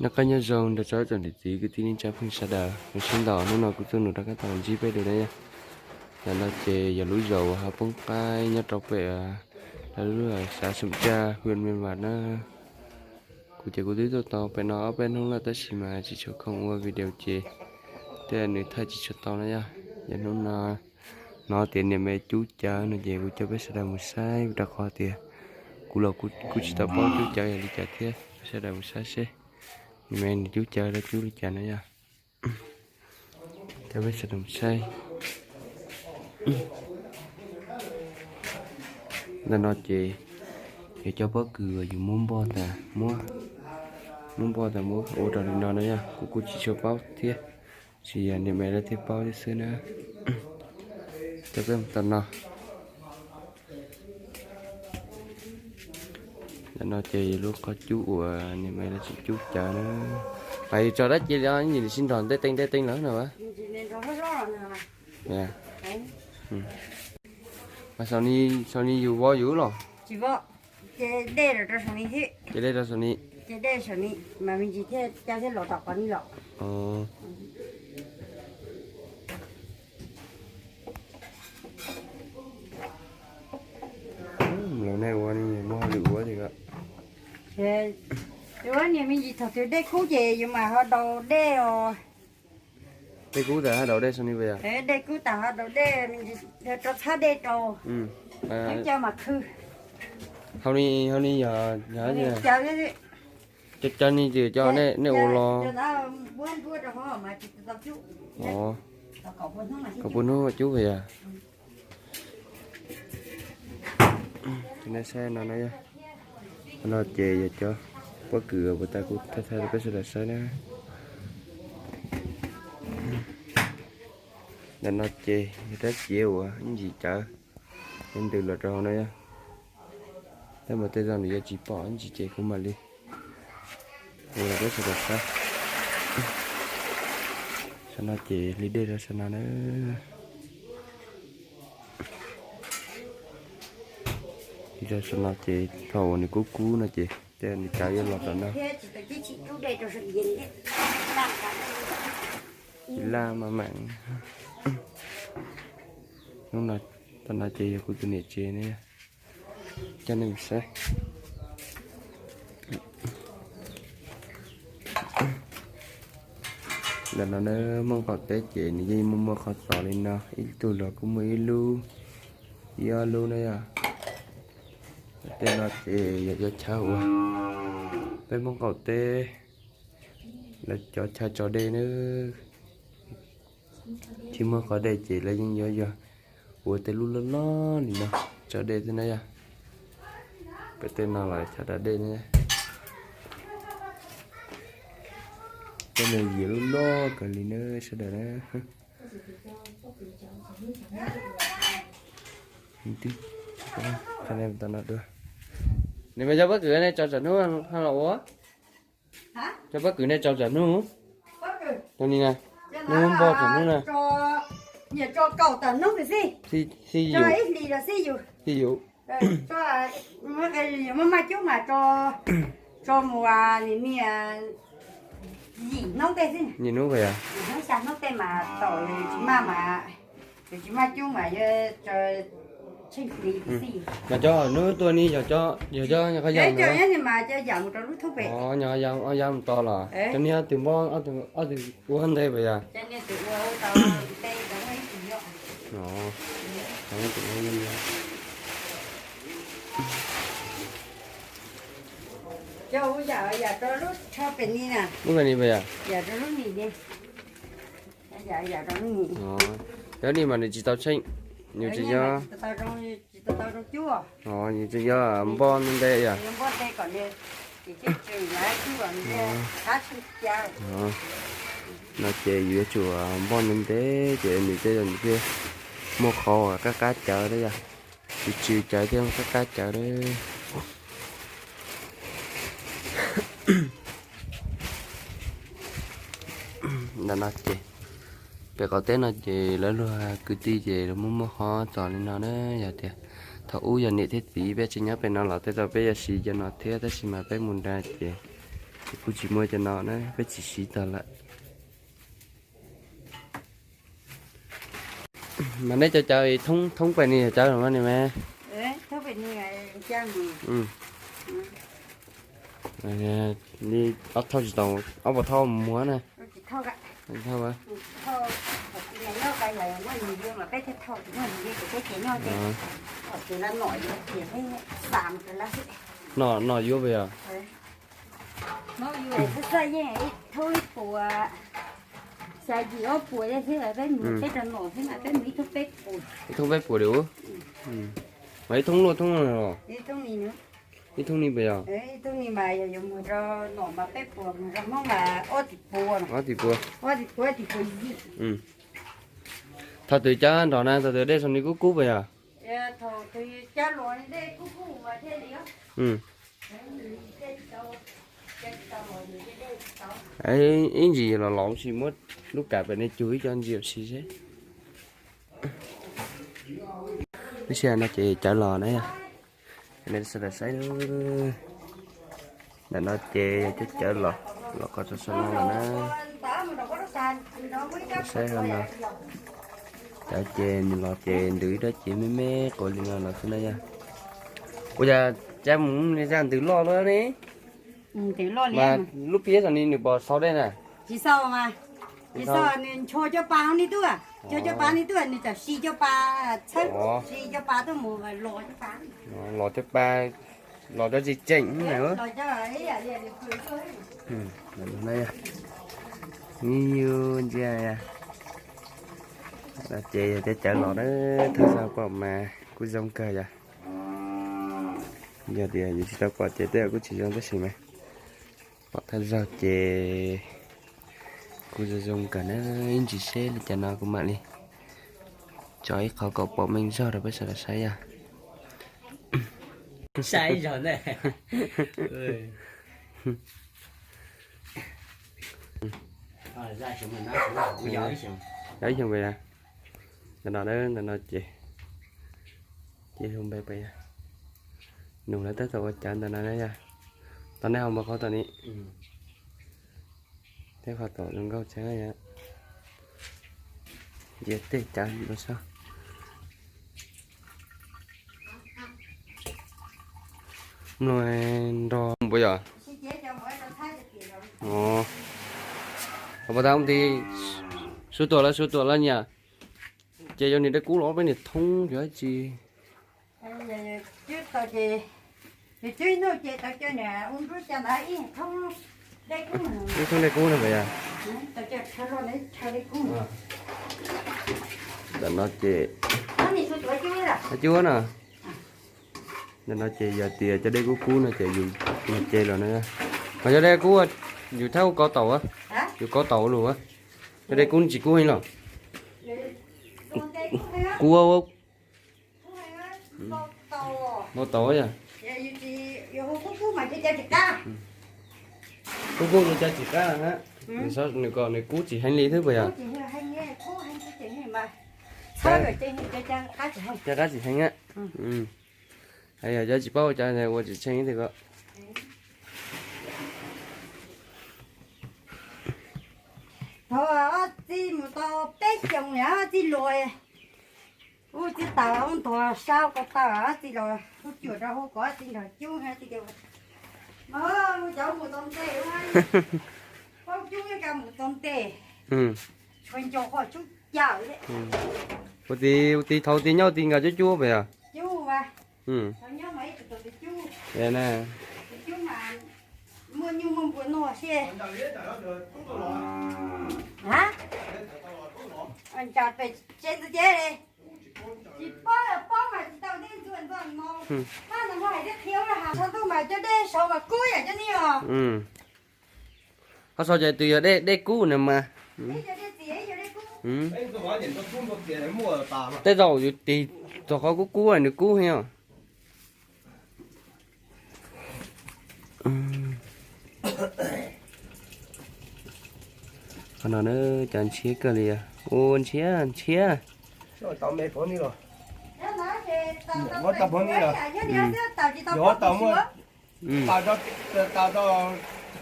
Noj qab nyob zoo rau tsoom niam txiv kwv tij neej tsa phooj ywg sawv daws, zoo siab ntau hnub no kuv tuaj mus rov qab tau ntsib peb dua na yom. Ntawm no ces yog lub zos uas ho poob qab nyob rau pem lub xav Xoom Tsaj, hwj Mem Vas na. Kuv ces kuv twb tuaj tau pem no ob peb hnub lawm tab sis mas tsis tshua khoom ua video ces tej nws thaij tsis tshua tau na yom. Yog hnub no hnov tias niam me cub cawv no ces kuv coj peb sawv daws mus saib rau qhov tias kuv los kuj tsis tau paub cub cawv yog li cas thiab. Peb sawv daws mus saib seb niam me nws cub cawv los cub li cas na yom. Coj peb sawv daws mus saib. Ntawm no ces yog cov pob kws uas yus muab npoj tas muab, muab npoj tas muab ua rau li no na yom, kuv kuj tsis tshua paub thiab, tsis yog niam me lawv thiaj paub thiab xwb na. Coj peb mus tom no. Ntawm no ces yog lub qhov cub uas niam me lawv tseem cub cawv na. Mas yus tso dab tsi li os, ib yam li sib nrog ntej teeb ntej teeb lawm no a. Mas saum ni yus vov yus los? Ces dej rau saum ni. Los nej ua muaj hauj lwm ua tiag. Ua niam me ntsis thaum twg dej kub ces yus mam ho daus dej os. Dej kub tas ho daus dej saum ni puas yog? Dej kub tas ho daus dej, rau txhab dej rau. Cov mas khw. Hauv ni, hauv ni yog, cov ni ces cov nej ua los. Kaum pua hnub cub puas yog? Nej saib no na, no ces yog cov pob kws uas puag ta kuv thaij thaij rau peb sawv daws saib na. Ntawm no ces yog rab ciav uas ib ntsis cawv, ntws los rau hauv no. Tab mas tej zaum nws yuav tsis pom ib ntsis ces kuv mam li ua rau peb sawv daws saib. Saum no ces li dej rau saum no na. Li rau saum no ces thaum uas nws kub kub no ces tej nws cawv yuav los tom no. Tsis laj mas mam. Hnub no, tom no ces yog kuv tus niam tsev ne, coj nej mus saib. Ntawm no na, Hmoob qaum teb ces nws yeej muaj muaj qhov txos li no, ib tug los kuj muaj ib lub, ib ob lub na yom. Tej no ces yog cov chaw uas peb Hmoob qaum teb lawv cov chaw tso dej na. Tsis muaj qhov dej ces lawv yeej yuav yog ua tej lub loj loj li no tso dej xwb na yom. Pem tej no los chaw da dej na. Tej no yog lub loj kawg li na sawv daws na. Twb, nej mas cov pob kws nej tso tsam hnub ho los ua? Cov pob kws nej tso tsam hnub? Tau ni na, hnub npog tsam hnub na. Xij yus. Maj cub mas tso mus yim hnub tej xwb. Yim hnub puas yog? Hnub xya hnub tej mas tau, tsis maj mas, tsis maj cub mas yuav tsheej hli xij. Mas cov hnub tuaj ni yog cov, yog cov nyuam qhuav yau mas cov yam mus rau lub thoob pem. Nyuam qhuav yau mus tod los cov niag ob tug npog, ob tug ua nte puas yog? Lub pem ni puas yog? Cov ni mas nws tsis tau tsheej, nws tsis yog, nws tsis yog npog nte yom. No ces yus yuav tsum npog ntev ntev ces nws tej zaum nws thiaj muaj qhov uas qab qab cawv na yom. Tsis tsw cawv thiaj muaj qab qab cawv na. Ntawm no ces pem qaum teb no ces lawv luag kwv tij ces lawv muaj muaj qhov txos li no na. Yog tias thaum ub yog niam thiab txiv peb tsis nyob pem no los tej zaum peb yuav siv cov no thiab tab sis mas peb mus nrad ces Ces kuj tsis muaj cov no na, peb tsis siv tag lawm. Mas neb cov cawv thoob pem ni yog cawv los mas ni me? Li ob thauj tsis tau, ob puas thauj muag na. Nom, nom yuav puas yog? Ib thoob peb puas li ub. Mas ib thoob luaj thoob no los? Ib thoob ni puas yog? Ob tim puas. Thaum twg cawv nrog na, thaum twg dej saum ni kub kub puas yog? Ib ntsis los los sis muab lub kav pem nej cug ib co ntsis ua si seb. Lub sij hawm no ces cawv los na yog, nej sawv daws saib. Ntawm no ces yog cov cawv los, los qhov txog sab no lawm na. Saib ho no, cawv ces nws los ces ntws ib rab cev me me quav li no los xwb na yog. Ua cas cab mus li zaj ntws loj lawm ne? Mas lub phiab saum ni nws puas xau dej na? Tsis xau mas, tsis xau, nws nchuav cov pas ni tuaj, nchuav cov pas ni tuaj nws txawm si cov pas, txhawb si cov pas tuaj mus los cov pas, los cov tsis tseem na. Ntsia, ces yog cov cawv los na, thawj zaug pom mas kuj zoo kawg yog. Yog tias yus tsis tau pom ces tej zaum kuj tsis zoo tab sis mas pom thawj zaug ces kuj zoo zoo kawg na. Ib ntsis seb li cas no kuv mam li tso ib qho kom pom meej zog rau peb sawv daws saib yog. Saib zog ntag. Yog ib xyoo pem, ntawm no, ntawm no ces, ces hu npe pem yog, nus lawv tab tom ua cawv ntawm no na yog. Tau nej ho npau qhov tom ni, tej qhov tom zoo nkauj tseeb yog, ntsia tej cawv ua sab. Mloog nrog puas yog? Puas tas ti, suav tuam lawm, suav tuam lawm nyiam. Ces yog niag dej kub los peb niag thoob yog dab tsi? Ib thoob dej kub no puas yog? Ntawm no ces, cuab na. Ntawm no ces yog tias cov dej kub kub no ces yus, yus ce los na. Mas cov dej kub yus thab ua kov taus, yus kov taus lus, cov dej kub tsis kub heev los? Kub, kub taus yog. Kub kub ces cov tsis qab ha. Nws kom nws kub tsis heev li xwb puas yog? Cov qab tsis heev a. Yog cov tsis paub ua cas ua tsis tsheej tiag ko. Thaum txij mus tau peb xyoos txij luag, ub txij tas ub ntuag sab ko taw txij los hu cuam rau hu kom txij nrog cub, mas hu cov mus tau ntej, paub cub ka mus tau ntej, tshuav nco qhov cub cawm. Ua tij, ua tij thaum ua tij nyob ua tij nkawd cub cub puas yog? Tsis paub, paub mas tsis tau dej ntxuav ntxuav no. Pab no hais tias qhia ua hauv ntuj mas cov dej saud mas kub yam cov ni os. Qhov saud ces twb yog dej, dej kub na mas. Tej zaum yus tig txog qhov kub kub nws kub heev os. Qhov no na, cov ntshiab kawg li, ua ntshiab ntshiab.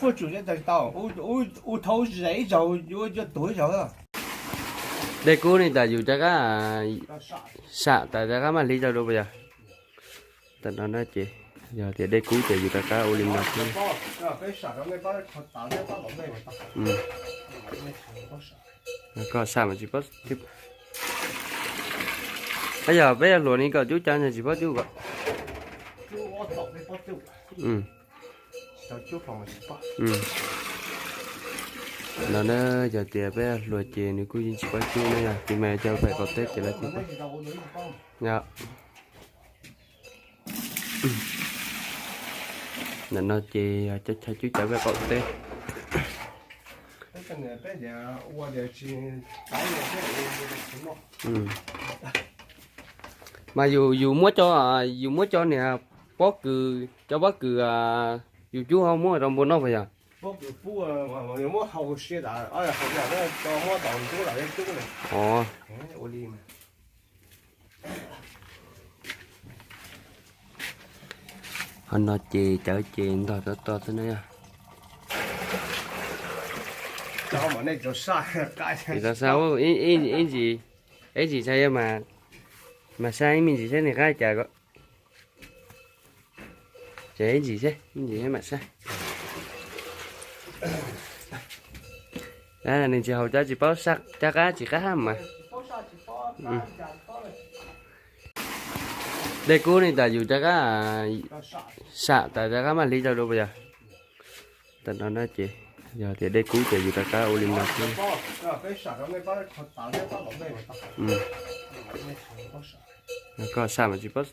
Ua tau, ua tau ib zaug, ua cov tuag ib zaug. Dej kub ne tas yus rov qab sam tas rov qab maj hliv rau dua puas yog? Tam no na ces yog tias dej kub ces yus rov qab ua li no xwb. Koj sam mas tsis paub. Yog peb hluas ne koj cub cov no tsis paub cub ko. No na, yog tias peb hluas ces nws kuj yeej tsis paub cub na yog, tis mas cov pem qaum teb ces lawv tsis paub. Ntawm no ces yog cov chaw cub cov pem qaum teb. Mas yus, yus muab cov, yus muab cov niag pob kws, cov pob kws yus cub ho muab rau npua noj puas yog? Ho no ces cawv ces ntog tod to xwb na yog. Ib, ib ntsis, ib ntsis tshaj yog mas, mas saib ib me ntsis saib nws qab cas ko. Ces ib ntsis seb, ib ntsis mam saib. Nws tsis haus cov tsis paub saj cov qab tsis qab mas. Dej kub ne tas yus rov qab sam tas rov qab maj hliv rau dua puas yog? Tam no na ces yog tias dej kub ces yus rov qab ua li no xwb. Koj sam mas tsis paub.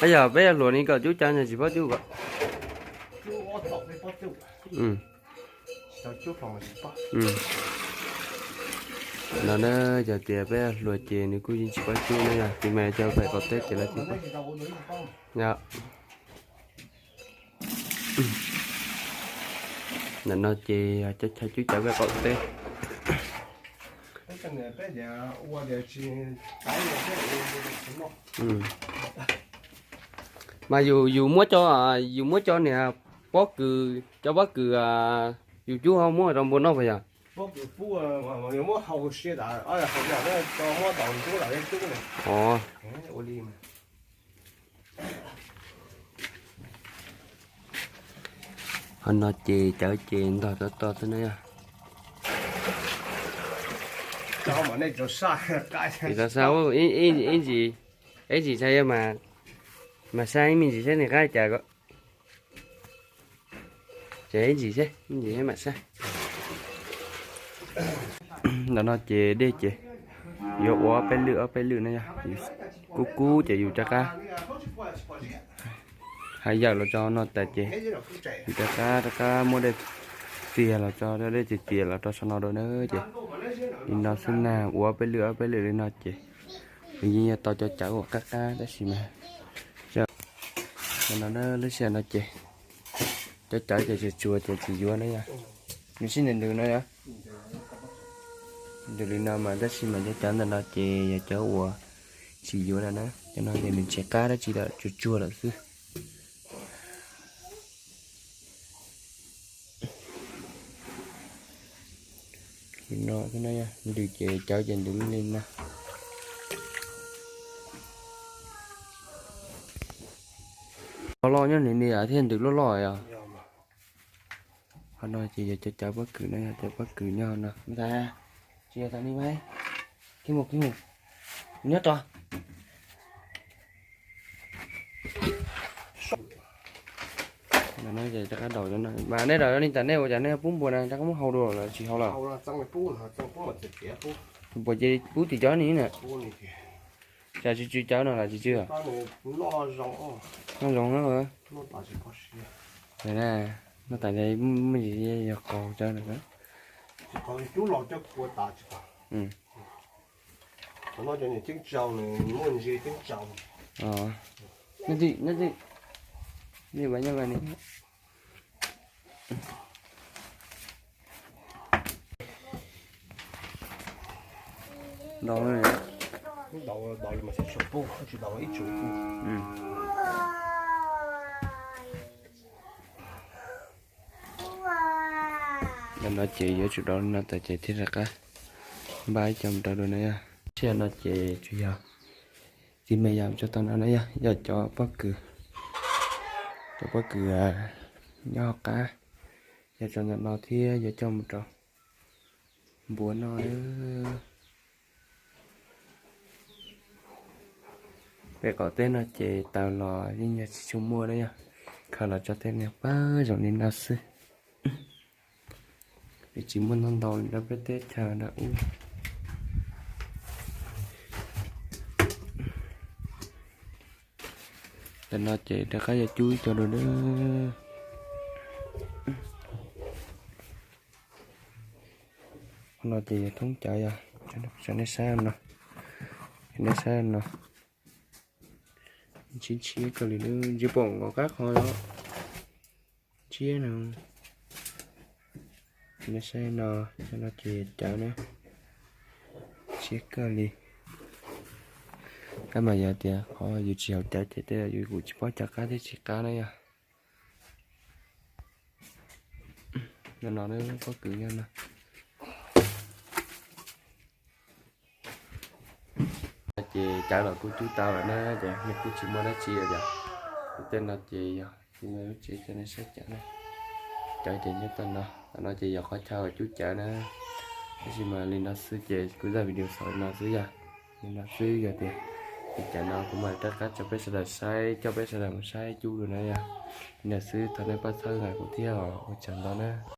Yog peb hluas ne koj cub cov no tsis paub cub ko. No na, yog tias peb hluas ces nws kuj yeej tsis paub cub na yog, tis mas cov pem qaum teb ces lawv tsis paub. Ntawm no ces yog cov chaw cub cov pem qaum teb. Mas yus, yus muab cov, yus muab cov niag pob kws, cov pob kws yus cub ho muab rau npua noj puas yog? Ho no ces cawv ces ntog tod to xwb na yog. Ib ntsis, ib ntsis tshaj yog mas, mas saib ib me ntsis saib nws qab cas ko. Ces ib ntsis seb, ib ntsis mam saib. Ntawm no ces dej ces yuav ua ob peb lwm ob peb lwm na yog, kub kub ces yus rov qab hais yawm los tso no tas ces yus rov qab, rov qab muab dej txias los tso, dej txias txias los rau saum no dua na ces li no xwb na, ua ob peb lwm ob peb lwm li no ces nws yeej yuav tau cov cawv uas qab qab tab sis mas no lub sij hawm no ces cov cawv ces tsuas tsuas ces tsis yuav na yog. Nws sib ntws ntws no yog, ntws li no mas tab sis mas cov cawv ntawm no ces yog cov uas tsis yuav lawm na, cov no ces nws tsis qab dab tsi lawm, tsuag tsuag lawm xwb. Li no xwb na, ntws ces cawv ces ntws li no. Loj loj nyob li ni thiaj ntws loj loj yog. Qhov no ces yog cov cawv pob kws no, yog cawv pob kws nyob no. Tsis yog tau ni mas, kib mus kib mus, nyob tso. Mas nej daus li tas nej ua cas nej pub npua na, rov qab muab hau dua los tsis hau lawm? Puas ces pub tim cov ni na? Cas tsis tsw cawv no los tsis tsw? Noj zoo na. Noj tas muaj ntsis yog qaug cawv na. Daus li mas tsis tshua pub, tsis daus ib tsuj pub. No ces yuav tsum do no tas ces thiaj rov qab npaj ib co mus rau dua na yog. Thiab no ces tsuas yog txiv me yam tso tau no na yog, yog cov pob kws, cov pob kws nyob hauv qab, yog tso ntawm no thiab yuav coj mus rau npuav no. Pem qaum teb no ces taws los yeej yog tsis tshua muaj na yog, khaws los tso tej niag pab zoo li no xwb. Tsis muaj ntau ntau li rau peb teb chaws nram ub. Tam no ces rov qab yuav cub ib co dua na. Qhov no ces yog thoob cawv yog, nej saib no, nej saib no, ntshiab ntshiab kawg li, ntshe pom nkaus qab qhov no, ntshiab no. Nej saib no, no ces cawv na, ntshiab kawg li. Tab mas yog tias qhov yus tsis haus cawv ces tej zaum yus kuj tsis paub cov qab thiab tsis qab na yog. No no pob kws nyob no. Ces cawv los kuj cub tau lawm na, ces nws kuj tsis muaj dab tsi lawm yog. Kuv tej no ces yog lub tsev cov nej saib cawv na. Cawv ces nyob tau no, tam no ces yog qhov chaw cub cawv na. Tab sis mas li no xwb ces kuv zaj video xaus li no xwb yog. Li no xwb yog tias, ces cawv no kuv mam rov qab tso peb sawv daws saib, coj peb sawv daws mus saib cub dua na yog. Li no xwb, thov nej pab txhawb nqa kuv thiab os, ua tsaug ntau na.